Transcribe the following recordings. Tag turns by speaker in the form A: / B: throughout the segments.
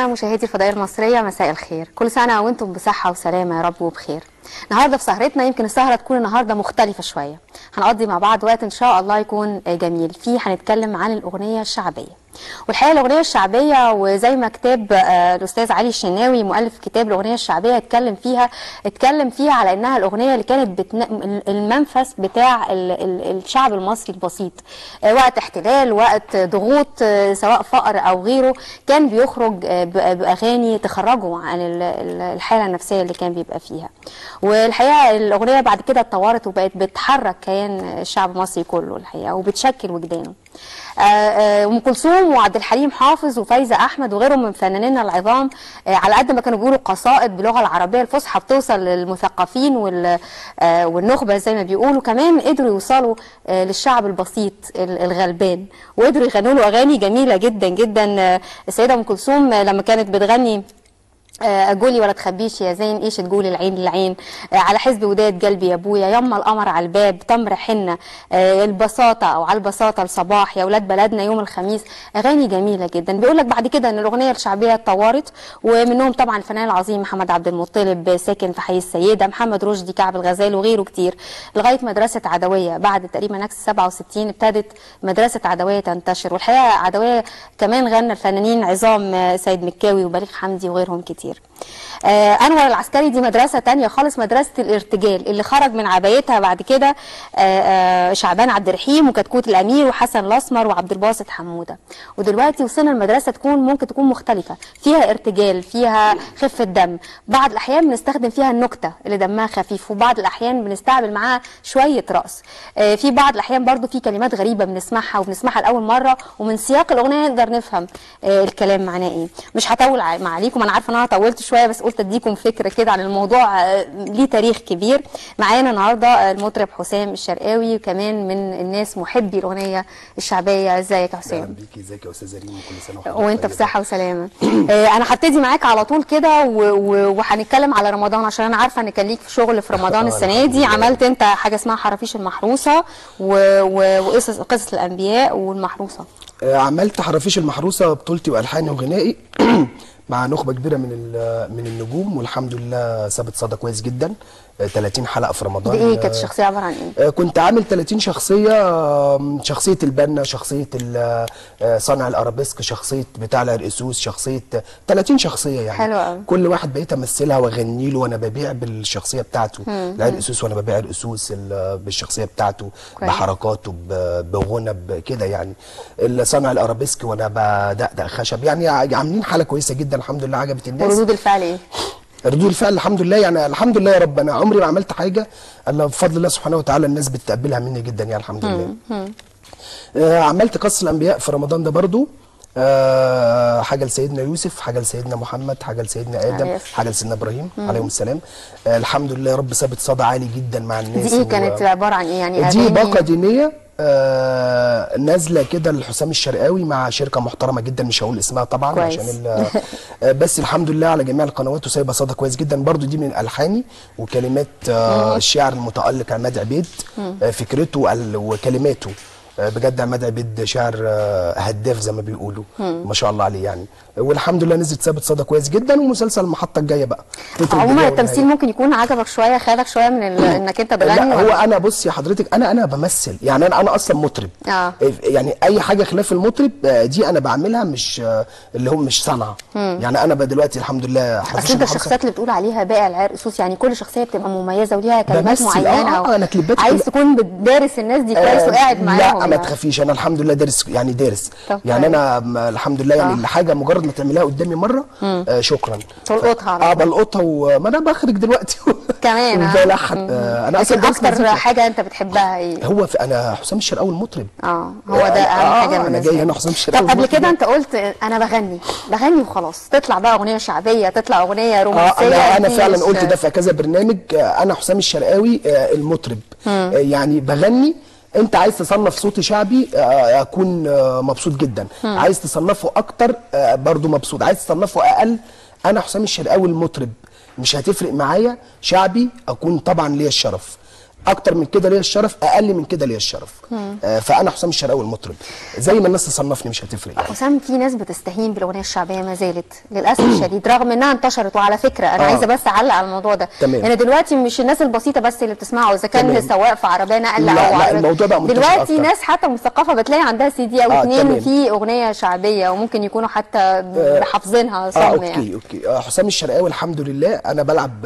A: مشاهدي الفضائية المصرية، مساء الخير. كل سنة وانتم بصحة وسلامة يا رب وبخير. النهاردة في سهرتنا يمكن السهرة تكون النهاردة مختلفة شوية، هنقضي مع بعض وقت ان شاء الله يكون جميل فيه. هنتكلم عن الأغنية الشعبية، والحقيقة الأغنية الشعبية وزي ما كتاب الأستاذ علي الشناوي مؤلف كتاب الأغنية الشعبية اتكلم فيها على إنها الأغنية اللي كانت المنفس بتاع الشعب المصري البسيط، وقت احتلال، وقت ضغوط، سواء فقر أو غيره، كان بيخرج بأغاني تخرجه عن الحالة النفسية اللي كان بيبقى فيها. والحقيقة الأغنية بعد كده اتطورت وبقت بتحرك كيان الشعب المصري كله الحقيقة، وبتشكل وجدانه. ام كلثوم وعبد الحليم حافظ وفايزه احمد وغيرهم من فنانينا العظام، على قد ما كانوا بيقولوا قصائد باللغة العربية الفصحى بتوصل للمثقفين والنخبه زي ما بيقولوا، كمان قدروا يوصلوا للشعب البسيط الغلبان، وقدروا يغنوا له اغاني جميلة جدا جدا. السيدة ام كلثوم لما كانت بتغني قولي ولا تخبيش يا زين، ايش تقول العين للعين، على حزب وداد قلبي يا ابويا، يما القمر على الباب، تمر حنة، البساطة او على البساطة الصباح، يا ولاد بلدنا يوم الخميس، اغاني جميلة جدا. بيقول لك بعد كده ان الاغنية الشعبية اتطورت، ومنهم طبعا الفنان العظيم محمد عبد المطلب ساكن في حي السيدة، محمد رشدي كعب الغزال وغيره كتير، لغاية مدرسه عدويه بعد تقريبا نكسه 67 ابتدت مدرسه عدويه تنتشر. والحقيقة عدويه كمان غنى الفنانين عظام سيد مكاوي وبليغ حمدي وغيرهم كتير. انور العسكري دي مدرسه تانية خالص، مدرسه الارتجال اللي خرج من عبايتها بعد كده شعبان عبد الرحيم وكتكوت الامير وحسن الاسمر وعبد الباسط حموده. ودلوقتي وصلنا المدرسة تكون ممكن تكون مختلفة، فيها ارتجال، فيها خفه دم، بعض الاحيان بنستخدم فيها النكتة اللي دمها خفيف، وبعض الاحيان بنستعمل معاها شوية رقص، في بعض الاحيان برضو في كلمات غريبة بنسمعها وبنسمعها لاول مرة، ومن سياق الاغنية نقدر نفهم الكلام معناه ايه. مش هطول عليكم، انا عارفه ان انا طولت شوية، بس قلت اديكم فكرة كده عن الموضوع، ليه تاريخ كبير. معانا النهارده المطرب حسام الشرقاوي، وكمان من الناس محبي الاغنية الشعبية. ازيك يا حسام؟
B: اهلا بيكي. ازيك يا استاذه ريم، كل سنة وحضرتك
A: وانت بصحة وسلامه. انا هبتدي معاك على طول كده وهنتكلم على رمضان، عشان انا عارفه ان كان ليك في شغل في رمضان السنة دي. عملت انت حاجة اسمها حرافيش المحروسة وقصص قصص الانبياء والمحروسه.
B: عملت حرافيش المحروسة بطولتي والحاني وغنائي مع نخبة كبيرة من النجوم، والحمد لله سابت صدى كويس جدا. 30 حلقة في رمضان.
A: دي ايه كانت الشخصية عبارة عن ايه؟
B: كنت عامل 30 شخصية، شخصية البنا، شخصية صانع الارابيسك، شخصية بتاع العرقسوس، شخصية 30 شخصية يعني.
A: حلو قوي.
B: كل واحد بقيت امثلها واغني له وانا ببيع بالشخصية بتاعته. العرقسوس وانا ببيع القسوس بالشخصية بتاعته، بحركاته، بغنى كده يعني. صانع الارابيسك وانا بدقدق خشب يعني. عاملين حاله كويسة جدا الحمد لله، عجبت الناس.
A: وردود الفعل ايه؟
B: ردود الفعل الحمد لله يعني، الحمد لله يا رب، انا عمري ما عملت حاجة الا بفضل الله سبحانه وتعالى الناس بتقبلها مني جدا يعني الحمد لله. عملت قصص الانبياء في رمضان ده برضو، حاجة لسيدنا يوسف، حاجة لسيدنا محمد، حاجة لسيدنا ادم، حاجة لسيدنا ابراهيم عليهم السلام. الحمد لله يا رب سابت صدى عالي جدا مع الناس.
A: دي ايه كانت عبارة عن ايه يعني؟
B: دي باقه دينية نازله كده لحسام الشرقاوي مع شركة محترمه جدا، مش هقول اسمها طبعا كويس. عشان بس الحمد لله على جميع القنوات وسايبه صدى كويس جدا برضو. دي من الحاني وكلمات الشاعر المتالق عماد عبيد، فكرته وكلماته بجد. عماد عبيد شاعر هداف زي ما بيقولوا، ما شاء الله عليه يعني. والحمد لله نزلت سابت صدى كويس جدا. ومسلسل المحطة الجاية بقى.
A: عموما التمثيل ممكن يكون عجبك شوية، خدك شوية من انك انت بتغني؟
B: لا هو انا بصي يا حضرتك، انا بمثل يعني، انا اصلا مطرب. يعني اي حاجة خلاف المطرب دي انا بعملها، مش اللي هو مش صنعه يعني. انا دلوقتي الحمد لله.
A: اصل انت الشخصيات اللي بتقول عليها بائع العرقسوس يعني، كل شخصية بتبقى مميزة وليها كلمات معينة.
B: انا كليبات
A: عايز تكون بتدارس الناس دي كويس وقاعد معاهم.
B: لا ما تخافيش، انا الحمد لله دارس يعني، دارس يعني. انا الحمد لله يعني الحاجة مجرد ما تعملها قدامي مرة شكرا
A: تلقطها.
B: بلقطها، وما انا بخرج دلوقتي
A: كمان
B: وبلحن. انا اصلا
A: اكتر حاجة انت بتحبها ايه؟
B: هو انا حسام الشرقاوي المطرب.
A: هو ده اهم حاجة.
B: انا جاي هنا حسام الشرقاوي.
A: طب قبل كده انت قلت انا بغني وخلاص، تطلع بقى اغنية شعبية، تطلع اغنية رومانسية.
B: انا فعلا قلت ده في كذا برنامج. انا حسام الشرقاوي المطرب يعني بغني. انت عايز تصنف صوتي شعبي اكون مبسوط جدا. عايز تصنفه اكتر برضو مبسوط، عايز تصنفه اقل. انا حسام الشرقاوي المطرب، مش هتفرق معايا. شعبي اكون طبعا ليا الشرف، اكتر من كده ليا الشرف، اقل من كده ليا الشرف. فانا حسام الشرقاوي المطرب، زي ما الناس تصنفني مش هتفرق يعني.
A: حسام، في ناس بتستهين بالاغنيه الشعبية ما زالت للاسف الشديد، رغم انها انتشرت. وعلى فكرة انا عايزه بس اعلق على الموضوع ده. تمام. يعني دلوقتي مش الناس البسيطة بس اللي بتسمعه، اذا كان سواق في عربية نقل او
B: لا، الموضوع بقى منتشر
A: دلوقتي أكتر. ناس حتى مثقفة بتلاقي عندها سي دي او اتنين في اغنية شعبية، وممكن يكونوا حتى حافظينها صم.
B: okay okay. حسام الشرقاوي الحمد لله انا بلعب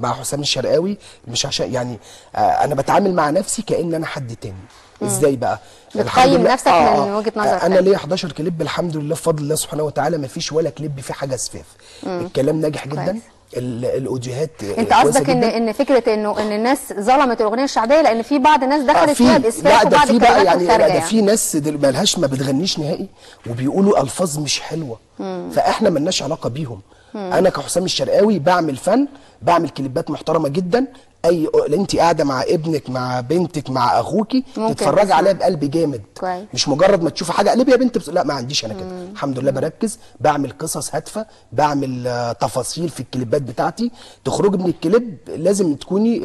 B: مع حسام الشرقاوي، مش عشان يعني انا بتعامل مع نفسي كأن انا حد تاني. ازاي بقى؟
A: بتقيم نفسك من وجهة نظرك.
B: انا ليا 11 كليب الحمد لله بفضل الله سبحانه وتعالى، ما فيش ولا كليب فيه حاجة اسفاف. الكلام ناجح جدا، الاوديوهات.
A: انت قصدك ان فكرة انه ان الناس ظلمت الاغنية الشعبية لان في بعض الناس دخلت فيها باسفاف وبعض الكلمات
B: يعني الخارجة. لا ده في ناس مالهاش، ما بتغنيش نهائي وبيقولوا الفاظ مش حلوة. فاحنا مالناش علاقة بيهم. انا كحسام الشرقاوي بعمل فن، بعمل كليبات محترمه جدا. اي انت قاعدة مع ابنك مع بنتك مع اخوكي تتفرجي عليها بقلب جامد. كويس. مش مجرد ما تشوفي حاجة قلبي يا بنت لا، ما عنديش انا كده. الحمد لله بركز، بعمل قصص هادفة، بعمل تفاصيل في الكليبات بتاعتي. تخرجي من الكليب لازم تكوني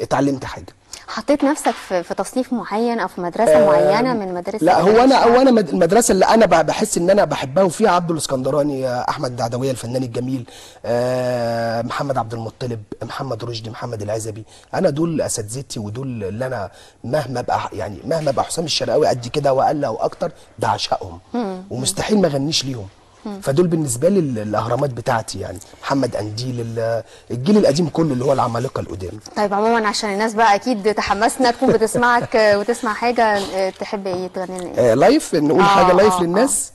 B: اتعلمت حاجة.
A: حطيت نفسك في تصنيف معين او في مدرسه معينة من مدارس؟
B: لا، هو انا المدرسة اللي انا بحس ان انا بحبها وفيها عبد الاسكندراني، احمد عدويه الفنان الجميل، محمد عبد المطلب، محمد رشدي، محمد العزبي. انا دول اساتذتي، ودول اللي انا مهما ابقى يعني مهما ابقى حسام الشرقاوي قد كده واقل او اكتر بعشقهم، ومستحيل ما اغنيش ليهم. فدول بالنسبة لي الاهرامات بتاعتي يعني، محمد قنديل، الجيل القديم كله اللي هو العمالقة القدام.
A: طيب عموما عشان الناس بقى اكيد تحمسنا تكون بتسمعك وتسمع حاجة، تحب ايه تغني لنا؟
B: إيه؟ live نقول حاجة live للناس.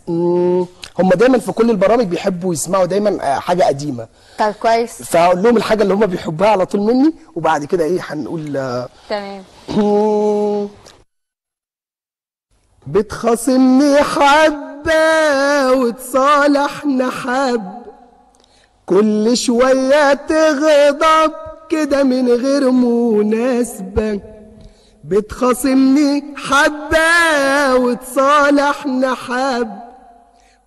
B: هم دايما في كل البرامج بيحبوا يسمعوا دايما حاجة قديمة.
A: طيب كويس.
B: فاقول لهم الحاجة اللي هم بيحبوها على طول مني، وبعد كده ايه هنقول.
A: تمام.
B: بتخاصمني حبة وتصالحنا حب، كل شوية تغضب كده من غير مناسبة. بتخاصمني حبة وتصالحنا حب،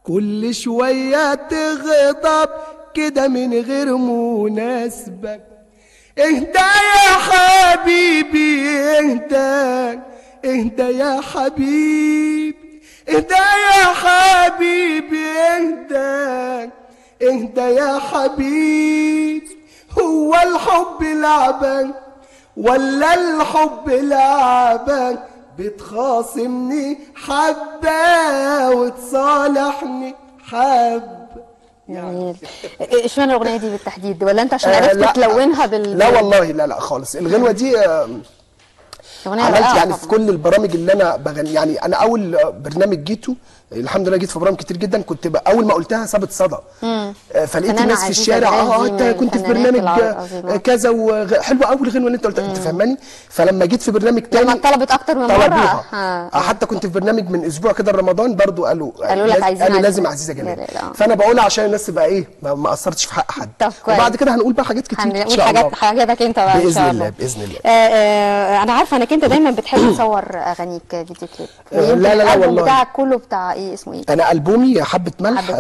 B: كل شوية تغضب كده من غير مناسبة. اهدى يا حبيبي اهدى، اهدى يا حبيبي، اهدى يا حبيبي، اهدى اهدى يا حبيبي. هو الحب لعبة ولا الحب لعبة؟ بتخاصمني حبة وتصالحني حبة.
A: جميل. اشمعنى الاغنية دي بالتحديد؟ ولا انت عشان عرفت تلونها بال؟
B: لا والله، لا لا خالص. الغنوه دي عملت يعني في كل البرامج اللي انا بغني. يعني انا اول برنامج جيته الحمد لله جيت في برامج كتير جدا، كنت اول ما قلتها سابت صدى. فلقيت الناس في الشارع انت كنت في برنامج كذا وحلوه قوي الغنوه اللي انت قلتها، انت فاهماني؟ فلما جيت في برنامج تاني
A: لما طلبت اكتر من مرة
B: حتى كنت في برنامج من اسبوع كده رمضان برضو قالوا
A: لك عايزين
B: لازم عزيزه جلال. فانا بقولها عشان الناس تبقى ايه ما قصرتش في حق حد. وبعد كده هنقول بقى حاجات كتير ان شاء الله.
A: حاجاتك انت بقى
B: باذن الله. باذن الله.
A: انا عارفه انك انت دايما بتحب تصور اغانيك فيديو كليب.
B: لا لا لا والله
A: بتاعك كله بتاع ايه اسمه ايه؟
B: انا البومي حبه ملح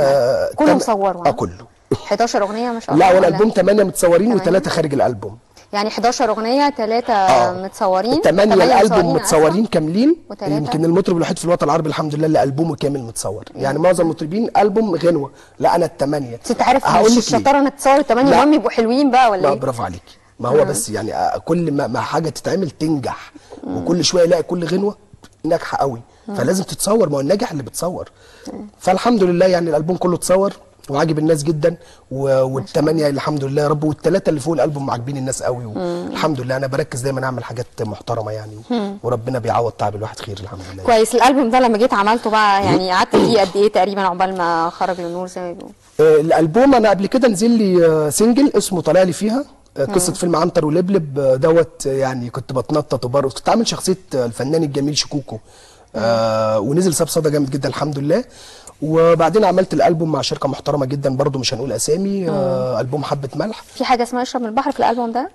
A: كله مصور.
B: كله
A: 11 اغنية ما شاء الله.
B: لا والالبوم 8 متصورين و3 خارج الالبوم.
A: يعني 11 اغنية 3 متصورين،
B: 8 الالبوم متصورين كاملين. يمكن المطرب الوحيد في الوطن العربي الحمد لله اللي البومه كامل متصور. يعني معظم المطربين البوم غنوه، لا انا ال8.
A: بس انت عارف مش الشطارة انك تصور ال8، المهم يبقوا حلوين بقى ولا ايه؟
B: برافو عليكي. ما هو بس يعني كل ما حاجة تتعمل تنجح، وكل شوية يلاقي كل غنوه ناجحة قوي، فلازم تتصور. ما هو الناجح اللي بتصور. فالحمد لله يعني الالبوم كله اتصور وعاجب الناس جدا، والثمانية الحمد لله يا رب، والثلاثة اللي فوق الالبوم عاجبين الناس قوي. الحمد لله انا بركز دايما اعمل حاجات محترمه يعني، وربنا بيعوض تعب الواحد خير الحمد لله.
A: كويس. الالبوم ده لما جيت عملته بقى يعني قعدت فيه قد ايه تقريبا عقبال ما خرج للنور زي ما بيقولوا؟
B: الالبوم انا قبل كده نزل لي single اسمه طالع لي فيها، قصة فيلم عنتر ولبلب دوت. يعني كنت بتنطط وبرقص، كنت عامل شخصية الفنان الجميل شكوكو، ونزل ساب صدى جامد جدا الحمد لله. وبعدين عملت الالبوم مع شركة محترمه جدا برضو مش هنقول اسامي، البوم حبه ملح.
A: في حاجة اسمها اشرب من البحر في الالبوم ده؟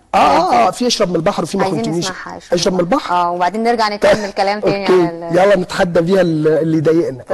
B: في اشرب من البحر وفي ما كنتنيش اشرب من البحر.
A: وبعدين نرجع نكمل كلام تاني على
B: يلا نتحدى بيها اللي يضايقنا.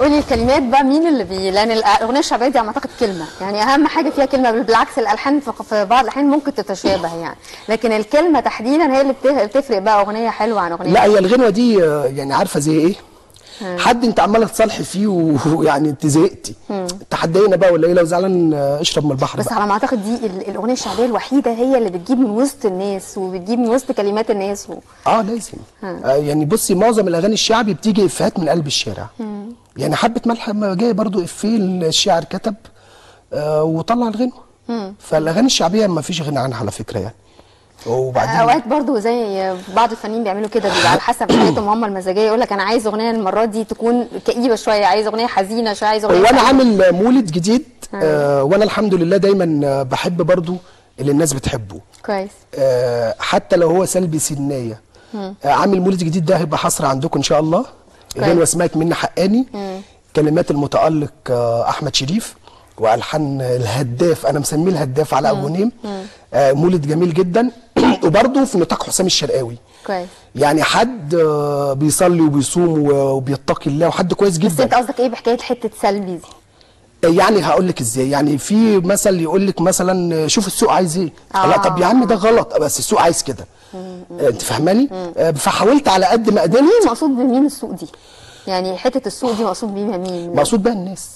A: قولي الكلمات بقى مين اللي لان الاغنية الشعبية دي على ما اعتقد كلمة، يعني اهم حاجة فيها كلمة. بالعكس الالحان في بعض الاحيان ممكن تتشابه يعني، لكن الكلمة تحديدا هي اللي بتفرق بقى اغنية حلوة عن اغنية.
B: لا هي الغنوه دي يعني عارفه زي ايه؟ حد انت عماله تصالحي فيه ويعني انت زهقتي، تحدينا بقى ولا ايه؟ لو زعلان اشرب من البحر.
A: بس
B: بقى.
A: على ما اعتقد دي الاغنية الشعبية الوحيدة هي اللي بتجيب من وسط الناس وبتجيب من وسط كلمات الناس
B: لازم. يعني بصي معظم الاغاني الشعبي بتيجي افيهات من قلب الشارع. يعني حبه ملح جاي برضو افيه الشاعر كتب وطلع الغنوه. فالاغاني الشعبية ما فيش غنى عنها على فكرة يعني. وبعدين
A: اوقات برضو زي بعض الفنانين بيعملوا كده، بيبقى على حسب حالتهم هم المزاجية، يقول لك انا عايز اغنية المرة دي تكون كئيبة شوية، عايز اغنية حزينة شوية، عايز اغنية.
B: وانا عامل مولد جديد وانا الحمد لله دايما بحب برضو اللي الناس بتحبه.
A: كويس.
B: حتى لو هو سلبي سنية. عامل مولد جديد ده هيبقى حصر عندكم ان شاء الله. غنوه اسمها مني حقاني، كلمات المتالق احمد شريف والحان الهداف، انا مسميه الهداف علاء ابو غنيم. مولد جميل جدا وبرضه في نطاق حسام الشرقاوي.
A: كويس.
B: يعني حد بيصلي وبيصوم وبيتقي الله وحد كويس جدا.
A: بس انت قصدك ايه بحكاية حتة سلبي دي؟
B: يعني هقول لك ازاي. يعني في مثل يقول لك مثلا شوف السوق عايز ايه. لا طب يا عم ده غلط، بس السوق عايز كده. انت فاهماني؟ فحاولت على قد ما قدرت.
A: مين مقصود بمين السوق دي؟ يعني حتة السوق دي مقصود بيها مين؟
B: مقصود بيها الناس.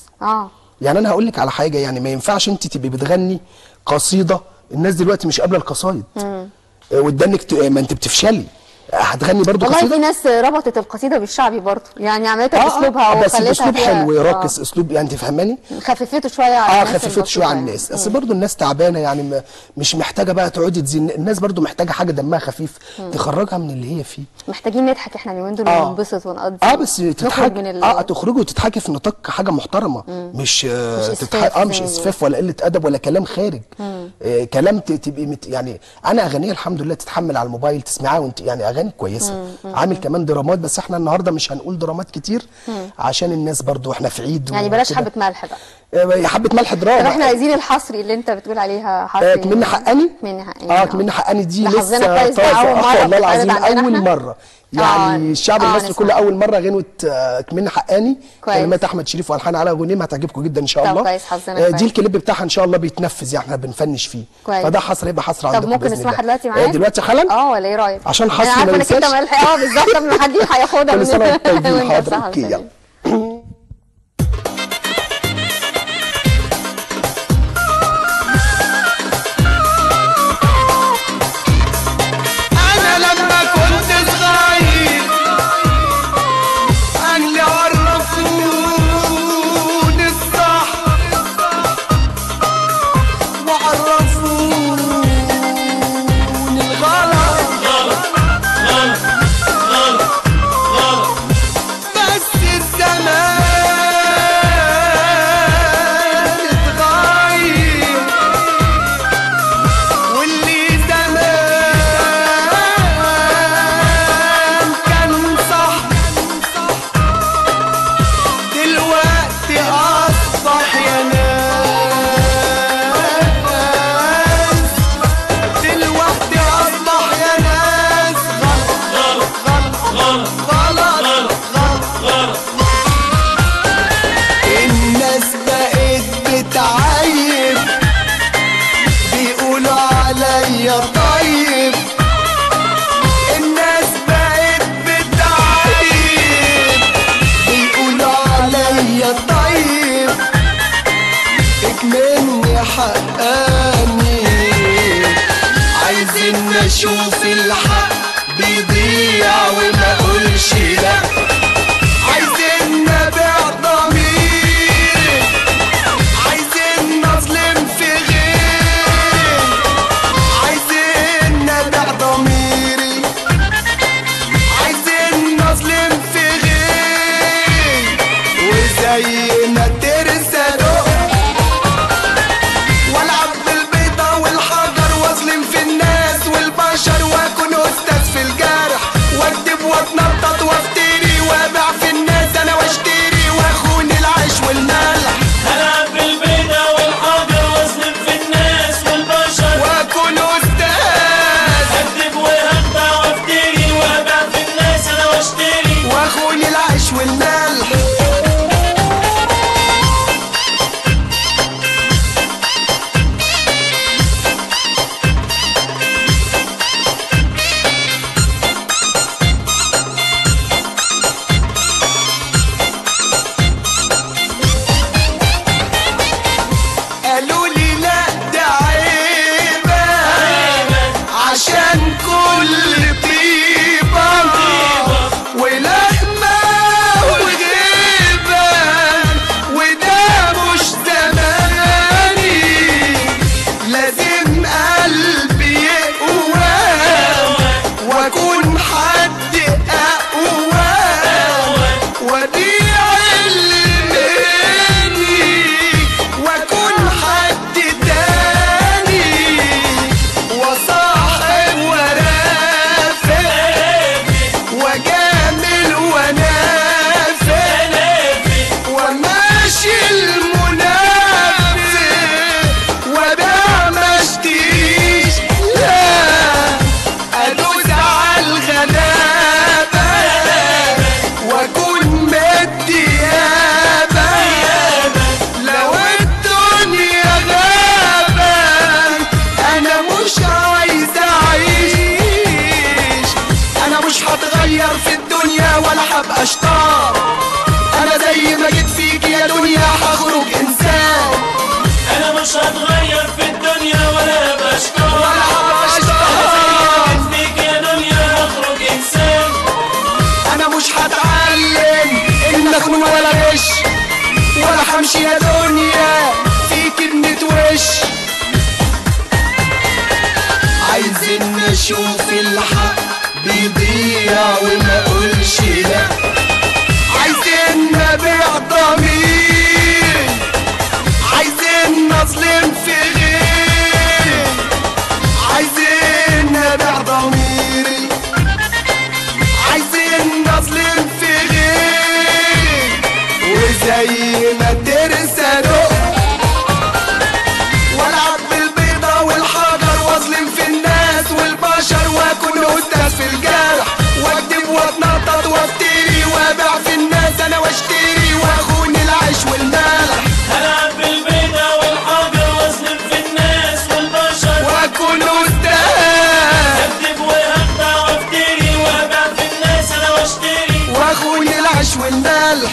B: يعني انا هقول لك على حاجة، يعني ما ينفعش انت تبقي بتغني قصيدة، الناس دلوقتي مش قابله القصايد وتدنك ما انت بتفشلي، هتغني برضو
A: والله
B: قصيدة.
A: في ناس ربطت القصيدة بالشعبي برضو، يعني عملتها باسلوبها
B: بس
A: وخلتها
B: باسلوب حلو راقص، اسلوب يعني انت فاهماني؟
A: خففته شوية على الناس.
B: خففته شوية على الناس، بس برضو الناس تعبانة يعني، مش محتاجه بقى تقعدي تزن الناس، برضو محتاجه حاجة دمها خفيف تخرجها من اللي هي فيه.
A: محتاجين نضحك احنا اليومين دول وننبسط ونقضي.
B: بس تضحكي، تخرجي وتضحكي في نطاق حاجة محترمه، مش تضحكي مش اسفاف ولا قلة ادب ولا كلام خارج. كلام تبقي يعني انا اغانيه الحمد لله تتحمل على الموبايل تسمعها وانت يعني اغاني كويسة. عامل كمان درامات، بس احنا النهارده مش هنقول درامات كتير عشان الناس برضو احنا في عيد
A: يعني بلاش حبه ملح بقى.
B: حبه ملح دراما.
A: طب احنا عايزين الحصري اللي انت بتقول عليها حصري.
B: كمني حقاني. كمني حقاني دي لسه طازة والله العظيم، اول مرة يعني الشعب المصري كله اول مرة غنوه كمني حقاني، كلمات احمد شريف والحان علاء غنيم، هتعجبكم جدا ان شاء الله.
A: كويس، حظنا
B: دي الكليب بتاعها ان شاء الله بيتنفذ، يعني احنا بنفنش فيه. كويس. فده حصر، هيبقى حصر عندكم.
A: طب ممكن نسمعها دلوقتي معاك؟
B: دلوقتي حالا؟
A: ولا ايه رايك؟
B: عشان حصر ما ننساش.
A: بالظبط، قبل ما حد هياخدها.
B: كل سنة وانتم طيبين. حاضر، okay يلا.
C: اشوف الحق بيضيع وما اقولش لا، عايزين نبيع ضميري، عايزين نظلم في غيري، عايزين نبيع ضميري، عايزين نظلم في غيري، وزي ما ترسى دق والعب بالبيضة والحجر واظلم في الناس والبشر، واكون استاذ في الجرح، واكتب واتنطط وافتري، وابيع في الناس انا واشتري، واخون العيش والملح.
D: العب بالبيضة والحجر واظلم في الناس والبشر،
C: واكون استاذ،
D: اكتب وهخدع وافتري، وابيع في الناس انا واشتري،
C: واخون العيش والملح. هتغير في الدنيا ولا هبقى شطار، انا زي ما جيت فيك يا دنيا هخرج انسان.
D: انا مش هتغير في الدنيا ولا هبقى شطار،
C: ولا هبقى شطار،
D: انا زي ما جيت فيك يا دنيا هخرج انسان.
C: انا مش هتعلم ان اخون ولا غش، ولا همشي يا دنيا في كلمة وش. عايزين نشوف الحق بيضيع وما اقولش لا، عايزين نبيع ضمير، عايزين نظلم في غيري، عايزين نبيع ضميري، عايزين نظلم في غيري، وزي ما ترسى دق والعب بالبيضة والحجر، واظلم في الناس والبشر، واكون استاذ في الجرح، واكدب واتنطط وافتري، وابيع في الناس انا واشتري، واخون العيش والملح.
D: هلعب بالبيضة والحجر واظلم في الناس والبشر،
C: واكون استاذ،
D: اكدب واخدع وافتري، وابيع في الناس انا واشتري،
C: واخون العيش والملح.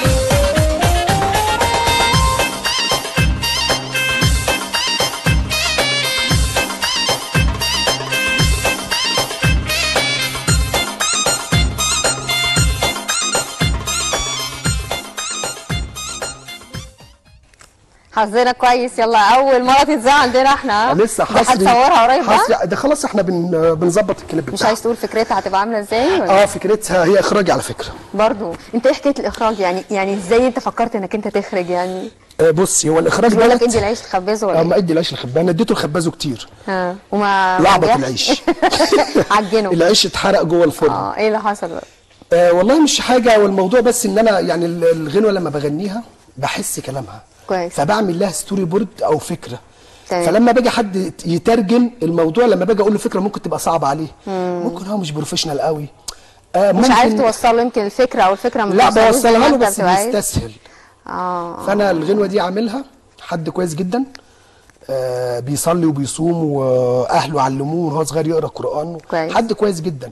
A: حظنا كويس. يلا اول مرة تتذاع عندنا احنا،
B: لسه حصري،
A: هتصورها قريب
B: حصري ده خلاص، احنا بنظبط الكليب بتاعها.
A: مش عايز تقول فكرتها هتبقى عامله ازاي ولا؟
B: فكرتها هي اخراجي على فكرة
A: برضو. انت ايه حكاية الاخراج يعني؟ يعني ازاي انت فكرت انك انت تخرج يعني؟
B: بصي، هو الاخراج
A: بيقول لك ادي العيش لخبازه ولا؟
B: ما ادي العيش لخبازه، انا اديته لخبازه كتير.
A: وما
B: لعبط العيش
A: عجنه،
B: العيش اتحرق جوه الفرن.
A: ايه اللي حصل بقى؟
B: والله مش حاجة، والموضوع بس ان انا يعني الغنوه لما بغنيها بحس كلامها
A: كويس،
B: فبعمل لها storyboard او فكرة.
A: تمام.
B: فلما باجي حد يترجم الموضوع، لما باجي اقول له فكرة ممكن تبقى صعبة عليه، ممكن هو مش professional قوي،
A: مش عارف توصل له يمكن الفكرة، او الفكرة
B: لا بوصلها له بس بيستسهل. فانا الغنوه دي عاملها حد كويس جدا، بيصلي وبيصوم، واهله علموه وهو صغير يقرا قران.
A: كويس.
B: حد كويس جدا،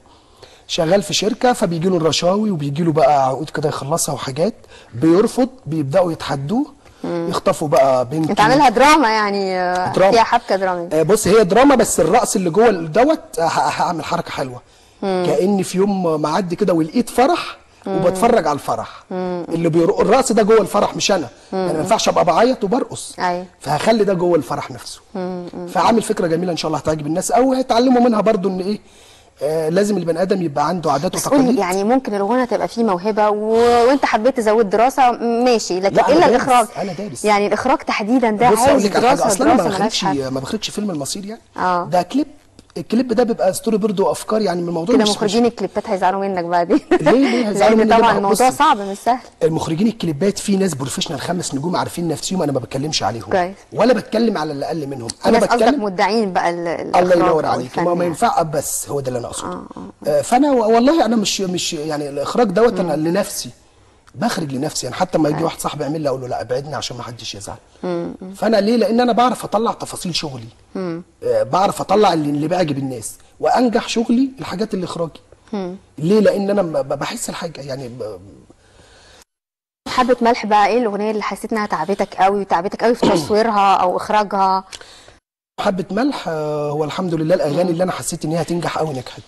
B: شغال في شركة، فبيجي له الرشاوي وبيجي له بقى عقود كده يخلصها وحاجات، بيرفض، بيبداوا يتحدوه، يخطفوا بقى بنته.
A: انت عاملها دراما يعني،
B: دراما
A: فيها حبكة درامية.
B: بص، هي دراما بس الرقص اللي جوه دوت هعمل حركة حلوة، كأني في يوم معدي كده ولقيت فرح وبتفرج على الفرح. اللي بيرقص الرقص ده جوه الفرح مش انا، يعني ما ينفعش ابقى بعيط وبرقص. فهخلي ده جوه الفرح نفسه. فعامل فكرة جميلة ان شاء الله هتعجب الناس قوي، هيتعلموا منها برضو ان ايه، لازم البني ادم يبقى عنده عادات وتقاليد.
A: يعني ممكن الغنى تبقى فيه موهبة وانت حبيت تزود دراسة ماشي، لكن الا الاخراج.
B: انا دارس
A: يعني الاخراج تحديدا ده عايز دراسة.
B: اصلا انا ما بخرجش فيلم المصير يعني. ده كليب، الكليب ده بيبقى storyboard وافكار، يعني من الموضوع
A: كده. مخرجين الكليبات هيزعلوا منك بعدين.
B: ليه هيزعلوا مني؟
A: طبعا الموضوع صعب مش سهل.
B: المخرجين الكليبات في ناس professional 5 نجوم عارفين نفسهم، انا ما بتكلمش عليهم.
A: كويس.
B: ولا بتكلم على اللي اقل منهم، انا بتكلم
A: قصدك مدعين بقى
B: الله ينور عليك، ما ينفع، بس هو ده اللي انا اقصده. فانا والله انا مش يعني الاخراج دوت انا لنفسي، بخرج لنفسي يعني. حتى ما يجي واحد صاحبي يعمل لي اقول له لا ابعدني عشان ما حدش يزعل. فانا ليه؟ لان انا بعرف اطلع تفاصيل شغلي، بعرف اطلع اللي بيعجب الناس، وانجح شغلي الحاجات اللي اخراجي. ليه؟ لان انا بحس الحاجة يعني.
A: حبة ملح بقى، ايه الاغنية اللي حسيت انها تعبتك قوي وتعبتك قوي في تصويرها او اخراجها؟
B: حبة ملح، هو الحمد لله الاغاني اللي انا حسيت ان هي هتنجح قوي نجحت.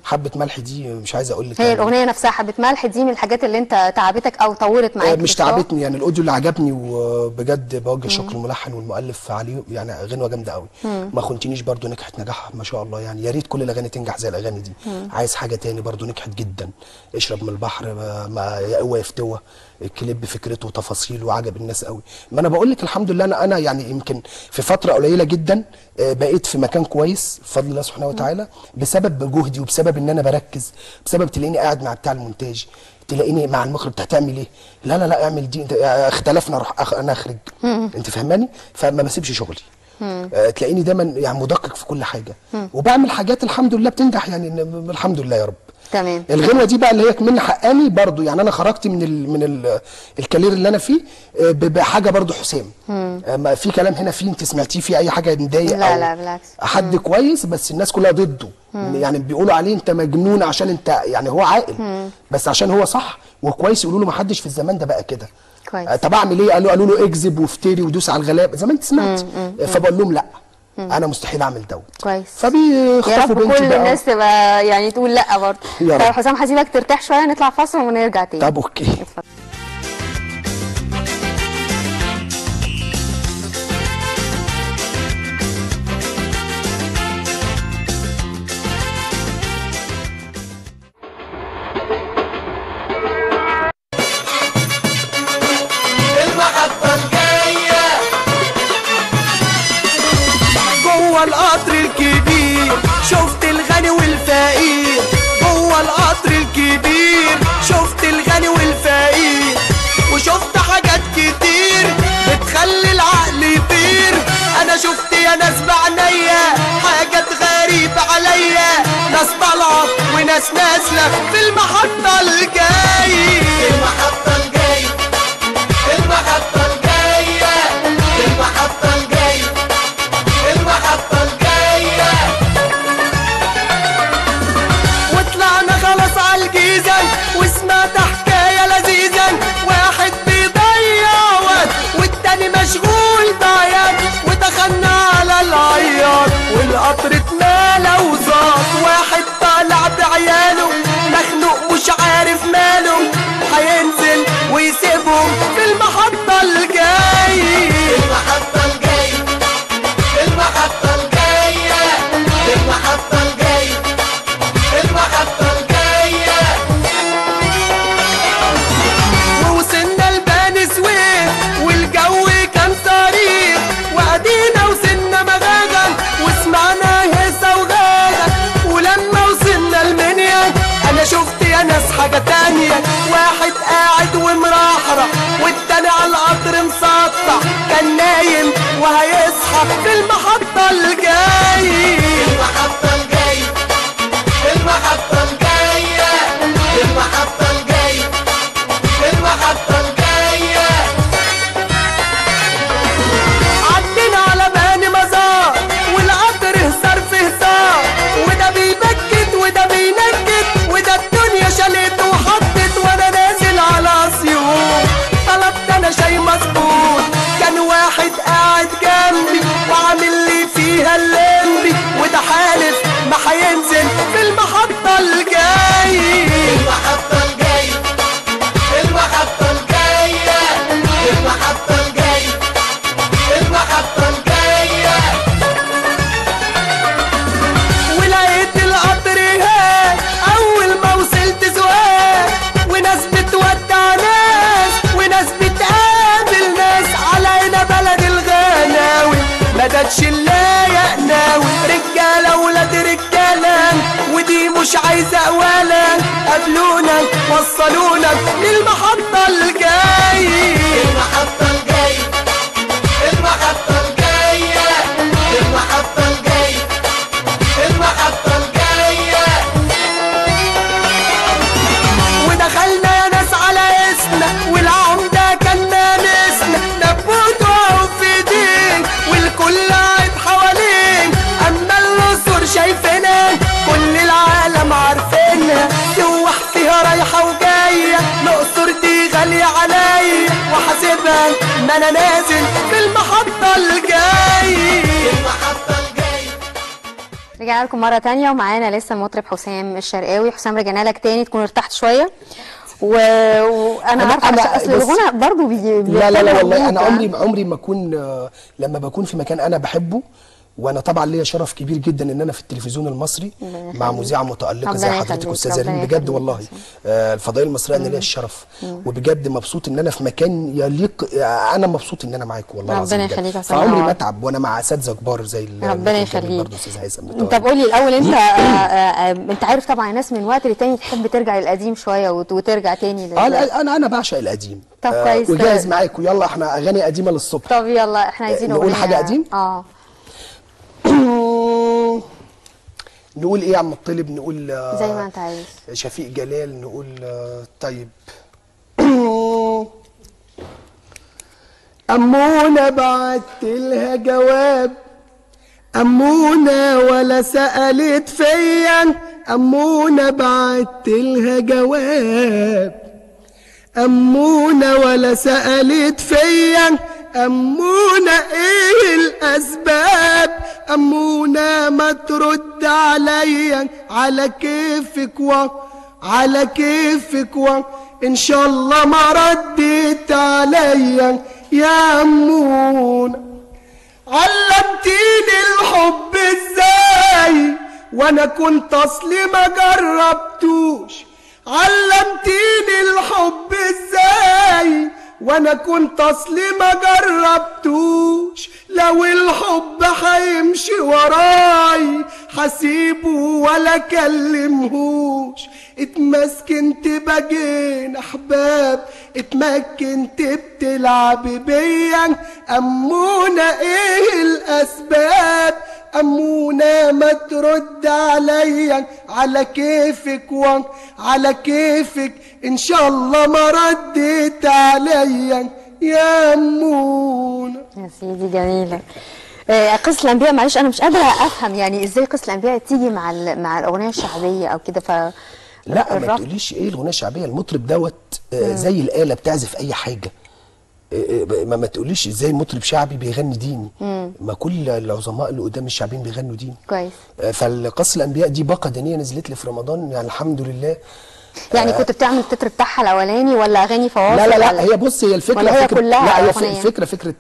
B: حبة ملح دي مش عايز اقول لك،
A: هي يعني الاغنية نفسها حبة ملح دي من الحاجات اللي انت تعبتك او طورت معاك؟
B: مش تعبتني يعني، ال audio اللي عجبني وبجد بوجه شكر الملحن والمؤلف عليه، يعني غنوه جامدة قوي. ما خنتنيش برضو نجحت نجاح ما شاء الله، يعني يا ريت كل الاغاني تنجح زي الاغاني دي. عايز حاجة تاني برضو نجحت جدا، اشرب من البحر، ما يا قوة يا فتوه، الكليب فكرته وتفاصيله وعجب الناس قوي. ما انا بقول لك الحمد لله، انا يعني يمكن في فترة قليله جدا بقيت في مكان كويس بفضل الله سبحانه وتعالى، بسبب جهدي وبسبب ان انا بركز، بسبب تلاقيني قاعد مع بتاع المونتاج، تلاقيني مع المخرج بتاع تعمل ايه، لا لا لا اعمل دي، انت اختلفنا اروح انا اخرج، انت فاهماني؟ فما بسيبش شغلي. تلاقيني دايما يعني مدقق في كل حاجة، وبعمل حاجات الحمد لله بتنجح يعني، الحمد لله يا رب.
A: تمام.
B: الغنوه دي بقى اللي هي من حقاني برضو، يعني انا خرجت من ال career اللي انا فيه بحاجة برضو حسام. ما في كلام هنا فيه انت سمعتيه في اي حاجة مضايق؟
A: لا لا بالعكس،
B: حد كويس بس الناس كلها ضده. يعني بيقولوا عليه انت مجنون عشان انت يعني هو عاقل، بس عشان هو صح وكويس يقولوا له ما حدش في الزمان ده بقى كده.
A: كويس.
B: طب اعمل ايه؟ قالوا له اكذب وافتري ودوس على الغلاب زي ما انت سمعت. فبقول لهم لا، انا مستحيل اعمل دوت.
A: كويس.
B: فبيخطفوا بنتي بقى.
A: كل الناس تبقى يعني تقول لا برضه. طب حسام هسيبك ترتاح شوية، نطلع فاصل ونرجع تاني.
B: طب okay.
A: اتفضل.
C: القطر الكبير شفت الغني والفقير، جوه القطر الكبير شفت الغني والفقير، وشفت حاجات كتير بتخلي العقل يطير. انا شفت يا ناس بعينيا حاجات غريبة عليا، ناس طالعة وناس نازلة في المحطة الجاية. المحطة الجاية، المحطة الجاية، المحطة الجاية، المحطة الجاية. وطلعنا خلاص على الجيزة وسمعت حكاية لذيذة، واحد بيضيع وقت والتاني مشغول بعياط، ودخلنا على العياط والقطر اتملى وزاط. واحد طالع بعياله مخنوق مش عارف ماله، هينزل ويسيبهم في المحطة الجاية. المحطة الجاية، المحطة الجاية، المحطة الجاية، المحطة الجاية. ووصلنا لبني سويف والجو كان صريخ، وقدينا وصلنا مغاغة وسمعنا هيصة وغاغة. ولما وصلنا المنيا أنا شفت يا ناس حاجة تانية، واحد قاعد ومرحرح والتاني على القطر مسطح، كان نايم وهيصحى في المحطة الجاية. المحطة الجاية، المحطة الجاية، المحطة الجاية، المحطة الجاية. عدينا على بني مزار والقطر هزار في هزار، وده بيبكت وده بينكت وده الدنيا شالت وحطت. وانا نازل على اسيوط طلبت انا شاي مظبوط، كان واحد قاعد جنبي وعامل لي فيها اللمبي، وده حالف ما هينزل في المحطة الجاية. المحطة الجاية، المحطة الجاية، المحطة الجاية، المحطة الجاية. ولقيت القطر هاك أول ما وصلت سوهاج، وناس بتودع ناس وناس بتقابل ناس. علينا بلد الغناوي مدد شلاية قناوي، رجالة ولاد رجالة ودي مش عايزة قوالا، قابلونا وصلونا للمحطة الجاية. المحطة الجاية، المحطة الجاية، المحطة الجاية، المحطة الجاية. ودخلنا يا ناس على اسمنا والعمدة كان لامسنا، نبوته في ايديه والكل قاعد حواليه. اما النصر شايفنا كل العالم عارفينها، سواح فيها رايحة وجاية، الأقصر دي غالية عليا وحاسبها ما انا نازل في المحطة الجاية. المحطة الجاية.
A: رجعنا لكم مرة تانية ومعانا لسه المطرب حسام الشرقاوي. حسام رجعنا لك تاني، تكون ارتحت شوية. وانا عارفه اصل الغنى برضه
B: لا لا لا والله انا عمري ما اكون لما بكون في مكان انا بحبه، وانا طبعا ليا شرف كبير جدا ان انا في التلفزيون المصري مع مذيعه متالقه زي حضرتك استاذه ريم، بجد والله الفضائية المصرية انا ليا الشرف، وبجد مبسوط ان انا في مكان يليق، انا مبسوط ان انا معاك والله العظيم.
A: ربنا يخليك.
B: فعمري ما اتعب وانا مع اساتذة كبار زي
A: ربنا يخليك
B: برضه استاذ هيثم.
A: طب قول لي الاول، انت انت عارف طبعا الناس من وقت لتاني تحب ترجع للقديم شوية وترجع تاني
B: انا بعشق القديم.
A: طب كويس،
B: وجاهز معاكم، يلا احنا اغاني قديمة للصبح.
A: طب يلا احنا عايزين
B: نقول حاجة قديم. نقول ايه يا عم الطالب؟ نقول
A: زي ما انت عايز.
B: شفيق جلال نقول. طيب أمونة بعت لها جواب
C: أمونة ولا سألت فيا، أمونة بعت لها جواب. أمونة ولا سألت فيا، أمونة إيه الأسباب؟ أمونة ما ترد عليا، على كيفك على كيفك إن شاء الله ما رديت عليا يا أمونة. علمتيني الحب إزاي وأنا كنت أصلي ما جربتوش، علمتيني الحب إزاي وانا كنت اصلي ما جربتوش. لو الحب هيمشي وراي حسيبه ولا كلمهوش. اتمسكنت بجين احباب، اتمكنت بتلعب بيا. امونة ايه الاسباب؟ امونة ما ترد عليا، على كيفك على كيفك ان شاء الله ما رديت عليا يا امونة.
A: يا سيدي جميلة. قصة الانبياء، معلش انا مش قادرة افهم يعني ازاي قصة الانبياء تيجي مع الاغنية الشعبية او كده.
B: لا ما تقوليش ايه الاغنية الشعبية، المطرب دوت زي الاله بتعزف اي حاجة. ما تقوليش ازاي مطرب شعبي بيغني ديني. ما كل العظماء اللي قدام الشعبيين بيغنوا ديني.
A: كويس.
B: فالقصة الانبياء دي باقه دينية نزلت لي في رمضان، يعني الحمد لله.
A: يعني كنت بتعمل التتر بتاعها الاولاني ولا اغاني فواصل؟
B: لا لا لا، هي بص، هي الفكرة
A: ولا هي كلها؟
B: لا، هي الفكرة فكرة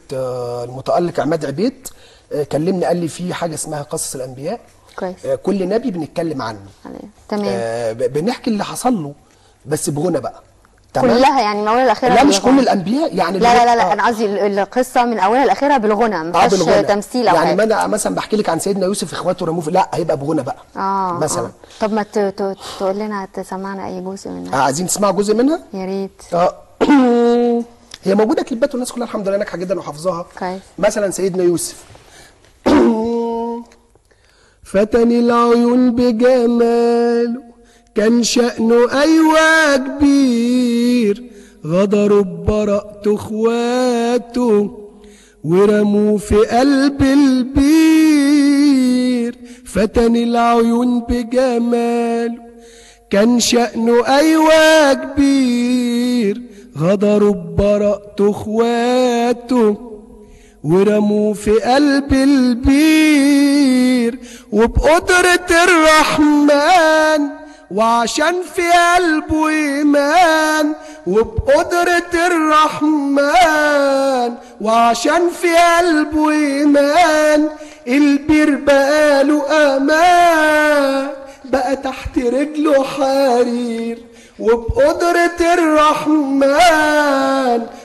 B: المتالق عماد عبيد. كلمني قال لي في حاجة اسمها قصص الانبياء.
A: كويس.
B: كل نبي بنتكلم عنه.
A: تمام.
B: بنحكي اللي حصل له بس بغنى بقى. تمام؟
A: كلها يعني من اولها لاخرها؟
B: لا مش كل الانبياء يعني.
A: لا لا لا، انا قصدي القصة من اولها لاخرها بالغنى، ما فيهاش تمثيل او
B: يعني
A: حاجة.
B: ما انا مثلا بحكي لك عن سيدنا يوسف اخواته رموه، لا هيبقى بغنى بقى. مثلا.
A: طب ما تقول لنا، تسمعنا اي جزء منها.
B: عايزين تسمعوا جزء منها؟
A: يا ريت.
B: هي موجودة كليبات والناس كلها الحمد لله ناجحة جدا وحافظاها.
A: كويس.
B: مثلا سيدنا يوسف فتني العيون بجماله كان شأنه أيوة كبير، غدروا ببراءته اخواته ورموه في قلب البير. فتني العيون بجماله كان شأنه أيوة كبير، غدروا ببراءته اخواته ورموه في قلب البير. وبقدرة الرحمن وعشان في قلبه إيمان، وبقدرة الرحمن وعشان في قلبه إيمان، البير بقاله أمان بقى تحت رجله حرير. وبقدرة الرحمن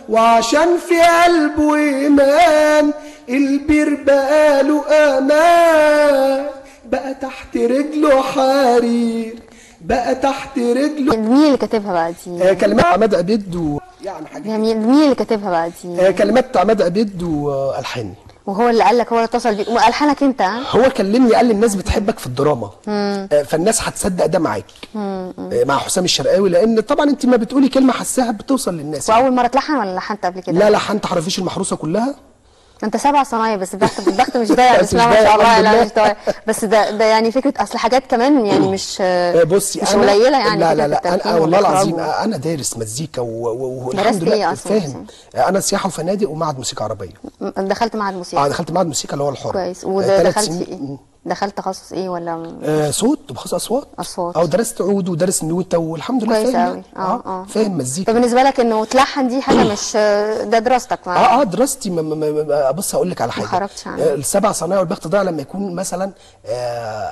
B: وعشان في قلبه إيمان، البير بقاله أمان بقى تحت رجله حرير، بقى تحت رجله.
A: مين اللي كاتبها بقى دي؟
B: كلمات عماد عبيد يعني حاجة.
A: جميل. مين اللي كاتبها بقى دي؟
B: كلمات عماد عبيد والحاني.
A: وهو اللي قال لك، هو اللي اتصل بيك والحانك انت؟
B: هو كلمني قال لي الناس بتحبك في الدراما، فالناس هتصدق ده معاك. مع حسام الشرقاوي، لان طبعا انت ما بتقولي كلمة حساها بتوصل للناس.
A: واول مرة تلحن ولا لحنت قبل كده؟
B: لا لحنت حرافيش المحروسة كلها.
A: انت 7 صنايع بس، البخت مش ضايع، بس ما شاء الله. لا مش ضايع، بس ده يعني فكرة، اصل حاجات كمان يعني مش
B: بصي
A: مش قليله يعني.
B: لا لا لا، انا والله العظيم انا دارس مزيكا والحمد لله فاهم. انا سياحة وفنادق ومعهد موسيقى عربية.
A: دخلت معهد موسيقى؟
B: دخلت معهد موسيقى اللي هو الحر.
A: كويس. ودخلت ايه؟ دخلت تخصص ايه ولا؟
B: صوت، بخصوص اصوات. اصوات. درست عود ودرس نوتة والحمد لله.
A: كويس قوي.
B: فاهم مزيكا.
A: طب بالنسبة لك انه تلحن دي حاجة مش ده دراستك؟
B: دراستي. بص هقول لك على حاجة،
A: ما خرجتش عنها.
B: السبع صنايع والبخت ضايع لما يكون مثلا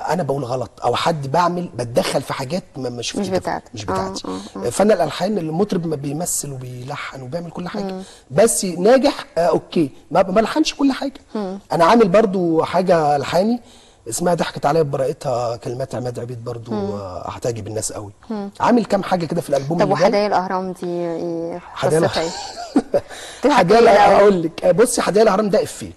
B: انا بقول غلط او حد بعمل بتدخل في حاجات مش بتاعتي، مش بتاعتي. فانا الالحان المطرب ما بيمثل وبيلحن وبيعمل كل حاجة، بس ناجح okay، ما لحنش كل حاجة. انا عامل برضو حاجة الحاني اسمها ضحكت عليا ببراءتها، كلمات عماد عبيد برضو، هتعجب الناس قوي. عامل كام حاجة كده في الالبوم.
A: طب وحدايق الاهرام دي ايه قصتها؟ ايه؟
B: حدايق، اقول لك بصي، حدايق الاهرام ده افيه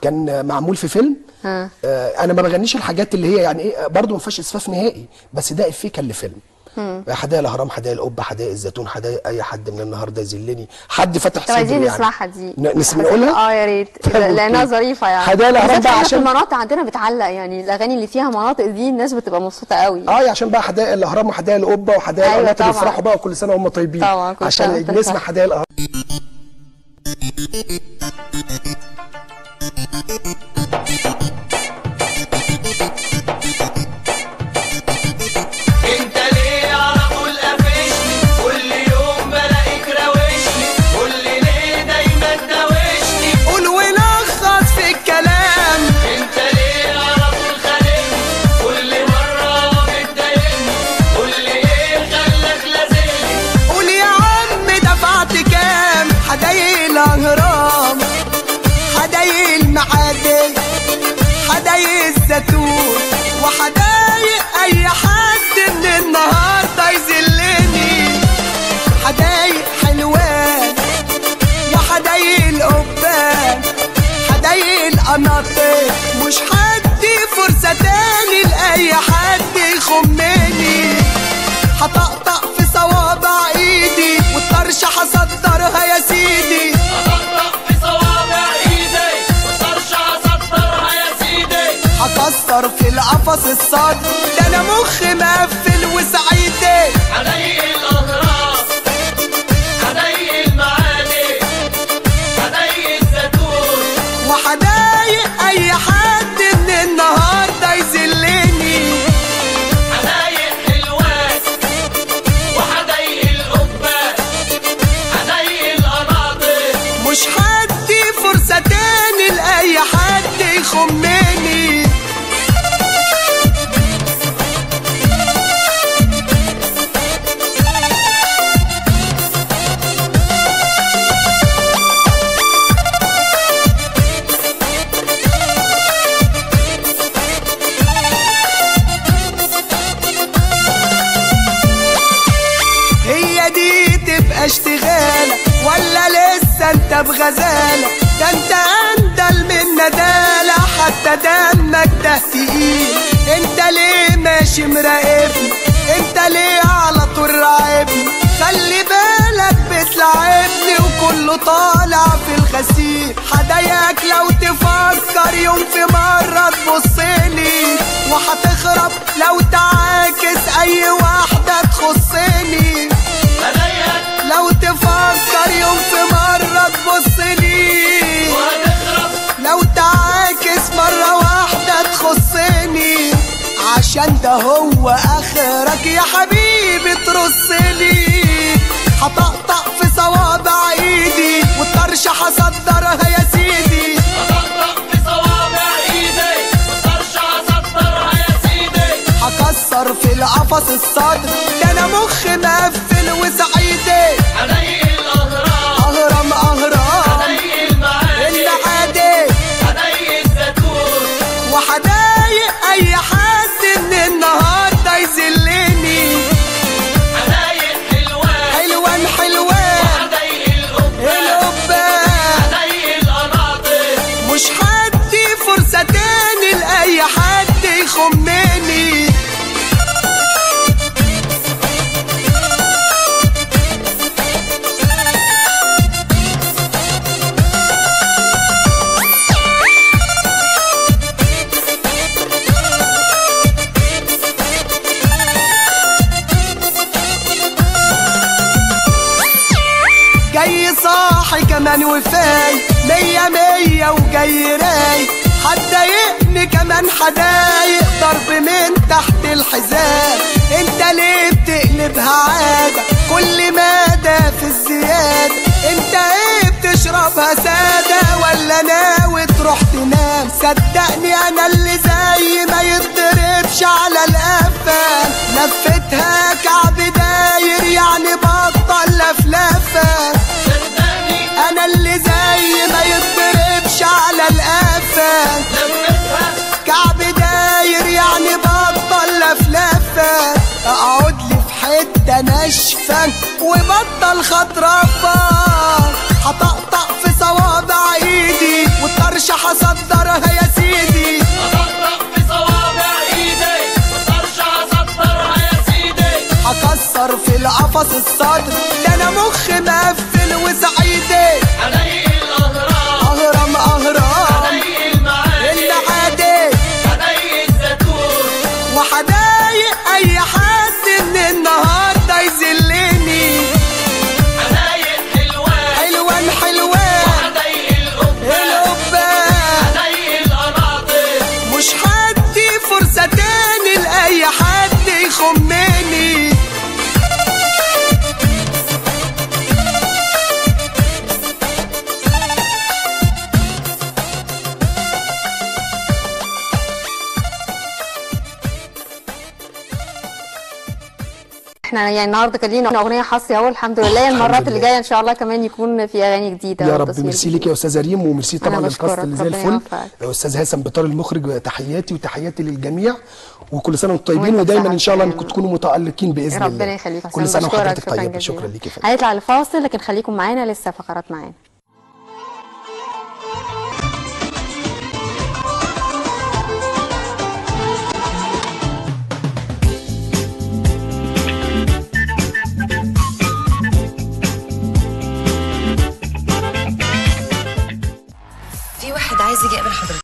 B: كان معمول في فيلم. انا ما بغنيش الحاجات اللي هي يعني ايه، برضو ما فيهاش اسفاف نهائي، بس ده افيه كان لفيلم. حدائق الاهرام، حدائق القبة، حدائق الزيتون، حدائق اي حد من النهارده يذلني، حد فتح صدره.
A: طب عايزين نسمعها دي،
B: نقولها؟
A: يا ريت، لانها ظريفة يعني.
B: حدائق الاهرام بقى عشان
A: المناطق عندنا بتعلق يعني، الاغاني اللي فيها مناطق دي الناس بتبقى مبسوطة قوي.
B: عشان بقى حدائق الاهرام وحدائق القبة وحدائق القناطر يفرحوا بقى كل سنة وهم طيبين.
A: طبعا
B: عشان نسمع حدائق الاهرام.
D: انت ليه على طول قافشني، كل يوم بلاقيك راوشني، قول لي ليه دايما تداوشني،
C: قول ولخص في الكلام.
D: انت ليه على طول خانقني، كل مرة بتضايقني، قول لي ايه خلاك لازلني،
C: قول يا عم دفعت كام. حدايق الاهرام، حدايق المعادي، حدايق الزيتون، وحدايق اي حد من النهارده يذلني. حدايق حلوان وحدايق القبان، حدايق القناطر، مش هدي فرصة تاني لاي حد يخمني. هطقطق في صوابع ايدي والطرشه هصدرها يا سيدي.
D: هطقطق في صوابع ايدي والطرشه هصدرها يا سيدي.
C: هكسر في القفص الصدر، ده انا مخي مقفل وسعيدي.
D: حدايق الاهرام، حدايق المعادي، حدايق الزيتون،
C: وحدايق اي حد من النهارده يذلني.
D: حدايق حلوان وحدايق القبة، حدايق القناطر،
C: مش هدي فرصة تاني لأي حد يخمني. هي دي تبقى اشتغالة ولا لسه انت بغزالة؟ ده انت اندل من ندالة، حتى دمك ده تقيل. انت ليه ماشي مراقبني؟ انت ليه على طول راعبني؟ خلي بالك بتلعبني وكله طالع في الغسيل. حدايقك لو تفكر يوم في مرة تبصلي، وهتخرب لو تعاكس اي واحدة تخصني. لو تفكر يوم في مرة تبصلي،
D: وهتخرب
C: لو تعاكس مرة واحدة تخصني، عشان ده هو اخرك يا حبيبي ترصلي. هطقطق في صوابع ايدي والطرشه هصدرها يا سيدي.
D: هطقطق في صوابع ايدي والطرشه هصدرها يا سيدي.
C: هكسر في القفص الصدر، ده انا مخي مقفل وسعيدي.
D: حدايق الاهرام،
C: اهرام اهرام،
D: حدايق المعادي،
C: المعادي،
D: حدايق الزيتون،
C: وحدايق اي حد من النهارده يذلني.
D: حدايق حلوان،
C: حلوان حلوان،
D: حدايق القبة،
C: القبة،
D: حدايق القناطر،
C: مش هدي فرصة تاني لأي حد يخمني. جاي صاحي كمان وفاي، مية مية وجاي راي، هتضايقني كمان حدايق ضرب من تحت الحزام. انت ليه بتقلبها عادة كل مادة في الزيادة؟ انت ايه بتشربها سادة ولا ناوي تروح تنام؟ صدقني انا اللي زي ما يتضربش على القفا، لفتها كعب داير يعني بطل لفلفة.
D: صدقني
C: انا اللي زي ما يتضربش على القفا،
D: لفتها
C: كعب داير يعني بطل لفلفة. اقعد لي في حتة ناشفة وبطل خطرفة. هطقطق في صوابع ايدي والطرشة هصدرها يا سيدي.
D: هطقطق في صوابع ايدي والطرشة هصدرها يا سيدي.
C: قفص الصدر، ده انا مخ مقفل وسعيدي.
D: حدايق الاهرام،
C: اهرام اهرام،
D: حدايق المعادي،
C: المعادي،
D: حدايق الزيتون،
C: وحدايق اي حد ان النهارده يذلني.
D: حدايق حلوان،
C: حلوان حلوان،
D: وحدايق القبة،
C: القبة،
D: حدايق القناطر،
C: مش هدي فرصة تاني لأي حد يخمني.
A: احنا يعني النهارده كان لينا اغنية حصري اهو الحمد لله. المرات اللي جاية ان شاء الله كمان يكون في اغاني جديدة
B: يا رب. ميرسي ليك يا استاذه ريم، وميرسي طبعا لل cast اللي زي الفل، استاذ هيثم بطار المخرج، تحياتي وتحياتي للجميع، وكل سنة وانتم طيبين، ودايما ان شاء الله انكم تكونوا متالقين باذن الله.
A: ربنا يخليك.
B: كل سنة وحضرتك طيبة. شكرا ليك يا فندم.
A: هنطلع لفاصل لكن خليكم معانا لسه فقرات معانا.
E: في واحد عايز يجي يقابل حضرتك.